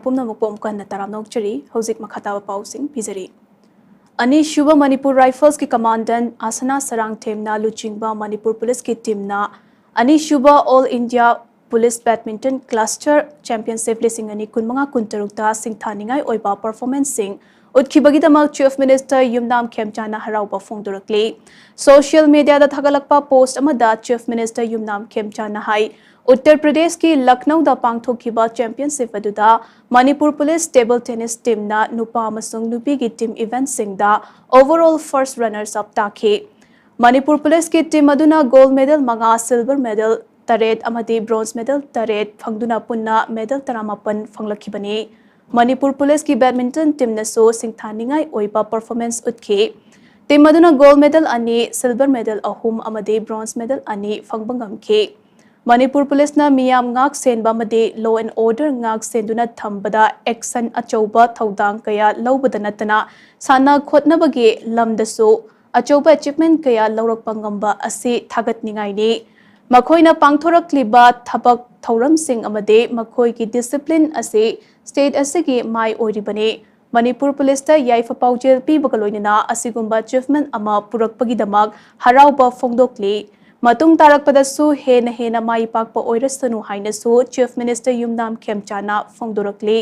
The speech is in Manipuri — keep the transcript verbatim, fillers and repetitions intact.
ꯄꯨꯝꯅꯃꯛꯄꯨ ꯑꯃꯨꯛ ꯍꯟꯅ ꯇꯔꯥꯝꯅ ꯑꯣꯛꯆꯔꯤ꯫ ꯍꯧꯖꯤꯛ ꯃꯈꯥ ꯇꯥꯕ ꯄꯥꯎꯁꯤꯡ ꯄꯤꯖꯔꯤ꯫ ꯑꯅꯤꯁꯨꯕ ꯃꯅꯤꯄꯨꯔ ꯔꯥꯏꯐꯜꯁꯀꯤ ꯀꯃꯥꯟꯗꯦꯟ ꯑꯁꯅꯥ ꯁꯔꯥꯡꯊꯦꯝꯅ ꯂꯨꯆꯤꯡꯕ ꯃꯅꯤꯄꯨꯔ ꯄꯨꯂꯤꯁꯀꯤ ꯇꯤꯝꯅ ꯑꯅꯤꯁꯨꯕ all India police badminton cluster championship ꯂꯤꯁꯤꯡ ꯑꯅꯤ ꯀꯨꯟꯃꯉꯥ ꯀꯨꯟꯇꯔꯨꯛꯇ ꯁꯤꯡꯊꯥꯅꯤꯡꯉꯥꯏ ꯑꯣꯏꯕ ꯄꯔꯐꯣꯔꯃꯦꯟꯁꯁꯤꯡ ꯎꯠꯈꯤꯕꯒꯤꯗꯃꯛ ꯆꯤꯐ ꯃꯤꯅꯤꯁꯇꯔ ꯌꯨꯝꯅꯥꯝ ꯈꯦꯝꯆꯥꯅ ꯍꯔꯥꯎꯕ ꯐꯣꯡꯗꯣꯔꯛꯂꯤ꯫ ꯁꯣꯁꯤꯌꯦꯜ ꯃꯤꯗꯤꯌꯥꯗ ꯊꯥꯒꯠꯂꯛꯄ ꯄꯣꯁ ꯑꯃꯗ ꯆꯤꯐ ꯃꯤꯅꯤꯁꯇꯔ ꯌꯨꯝꯅꯥꯝ ꯈꯦꯝꯆꯥꯅ ꯍꯥꯏ, ꯎꯠꯇꯔ ꯄ꯭ꯔꯗꯦꯁꯀꯤ ꯂꯈꯅꯧꯗ ꯄꯥꯡꯊꯣꯛꯈꯤꯕ ꯆꯦꯝꯄꯤꯌꯟꯁꯤꯞ ꯑꯗꯨꯗ ꯃꯅꯤꯄꯨꯔ ꯄꯨꯂꯤꯁ ꯇꯦꯕꯜ ꯇꯦꯅꯤꯁ ꯇꯤꯝꯅ ꯅꯨꯄꯥ ꯑꯃꯁꯨꯡ ꯅꯨꯄꯤꯒꯤ ꯇꯤꯝ ꯏꯚꯦꯟꯠꯁꯤꯡꯗ overall first runners up ꯇꯥꯈꯤ꯫ ꯃꯅꯤꯄꯨꯔ ꯄꯨꯂꯤꯁꯀꯤ ꯇꯤꯝ ꯑꯗꯨꯅ ꯒꯣꯜꯗ ꯃꯦꯗꯜ ꯃꯉꯥ, ꯁꯤꯜꯚꯔ ꯃꯦꯗꯜ ꯇꯔꯦꯠ ꯑꯃꯗꯤ ꯕ꯭ꯔꯣꯟꯖ ꯃꯦꯗꯜ ꯇꯔꯦꯠ ꯐꯪꯗꯨꯅ ꯄꯨꯟꯅ ꯃꯦꯗꯜ ꯇꯔꯥꯃꯥꯄꯟ ꯐꯪꯂꯛꯈꯤꯕꯅꯤ꯫ ꯃꯅꯤꯄꯨꯔ ꯄꯨꯂꯤꯁꯀꯤ ꯕꯦꯗꯃꯤꯟꯇꯟ ꯇꯤꯝꯅꯁꯨ ꯁꯤꯡꯊꯥꯅꯤꯡꯉꯥꯏ ꯑꯣꯏꯕ ꯄꯔꯐꯣꯔꯃꯦꯟꯁ ꯎꯠꯈꯤ꯫ ꯇꯤꯝ ꯑꯗꯨꯅ ꯒꯣꯜꯗ ꯃꯦꯗꯜ ꯑꯅꯤ, ꯁꯤꯜꯚꯔ ꯃꯦꯗꯜ ꯑꯍꯨꯝ ꯑꯃꯗꯤ ꯕ꯭ꯔꯣꯟꯖ ꯃꯦꯗꯜ ꯑꯅꯤ ꯐꯪꯕ ꯉꯝꯈꯤ꯫ ꯃꯅꯤꯄꯨꯔ ꯄꯨꯂꯤꯁꯅ ꯃꯤꯌꯥꯝ ꯉꯥꯛ ꯁꯦꯟꯕ ꯑꯃꯗꯤ law and order ꯉꯥꯛ ꯁꯦꯟꯗꯨꯅ ꯊꯝꯕꯗ ꯑꯦꯛꯁꯟ ꯑꯆꯧꯕ ꯊꯧꯗꯥꯡ ꯀꯌꯥ ꯂꯧꯕꯗ ꯅꯠꯇꯅ ꯁꯥꯟꯅ ꯈꯣꯠꯅꯕꯒꯤ ꯂꯝꯗꯁꯨ ꯑꯆꯧꯕ ꯑꯦꯆꯤꯚꯃꯦꯟꯠ ꯀꯌꯥ ꯂꯧꯔꯛꯄ ꯉꯝꯕ ꯑꯁꯤ ꯊꯥꯒꯠꯅꯤꯡꯉꯥꯏꯅꯤ꯫ ꯃꯈꯣꯏꯅ ꯄꯥꯡꯊꯣꯔꯛꯂꯤꯕ ꯊꯕꯛ ꯊꯧꯔꯝꯁꯤꯡ ꯑꯃꯗꯤ ꯃꯈꯣꯏꯒꯤ ꯗꯤꯁꯤꯄ꯭ꯂꯤꯟ ꯑꯁꯤ ꯁ꯭ꯇꯦꯠ ꯑꯁꯤꯒꯤ ꯃꯥꯏ ꯑꯣꯏꯔꯤꯕꯅꯤ꯫ ꯃꯅꯤꯄꯨꯔ ꯄꯨꯂꯤꯁꯇ ꯌꯥꯏꯐ ꯄꯥꯎꯖꯦꯜ ꯄꯤꯕꯒ ꯂꯣꯏꯅꯅ ꯑꯁꯤꯒꯨꯝꯕ ꯑꯦꯆꯤꯚꯃꯦꯟꯠ ꯑꯃ ꯄꯨꯔꯛꯄꯒꯤꯗꯃꯛ ꯍꯔꯥꯎꯕ ꯐꯣꯡꯗꯣꯛꯂꯤ꯫ ꯃꯇꯨꯡ ꯇꯥꯔꯛꯄꯗꯁꯨ ꯍꯦꯟꯅ ꯍꯦꯟꯅ ꯃꯥꯏ ꯄꯥꯛꯄ ꯑꯣꯏꯔꯁꯅꯨ ꯍꯥꯏꯅꯁꯨ ꯆꯤꯐ ꯃꯤꯅꯤꯁꯇꯔ ꯌꯨꯝꯅꯥꯝ ꯈꯦꯝꯆꯥꯅ ꯐꯣꯡꯗꯣꯔꯛꯂꯤ꯫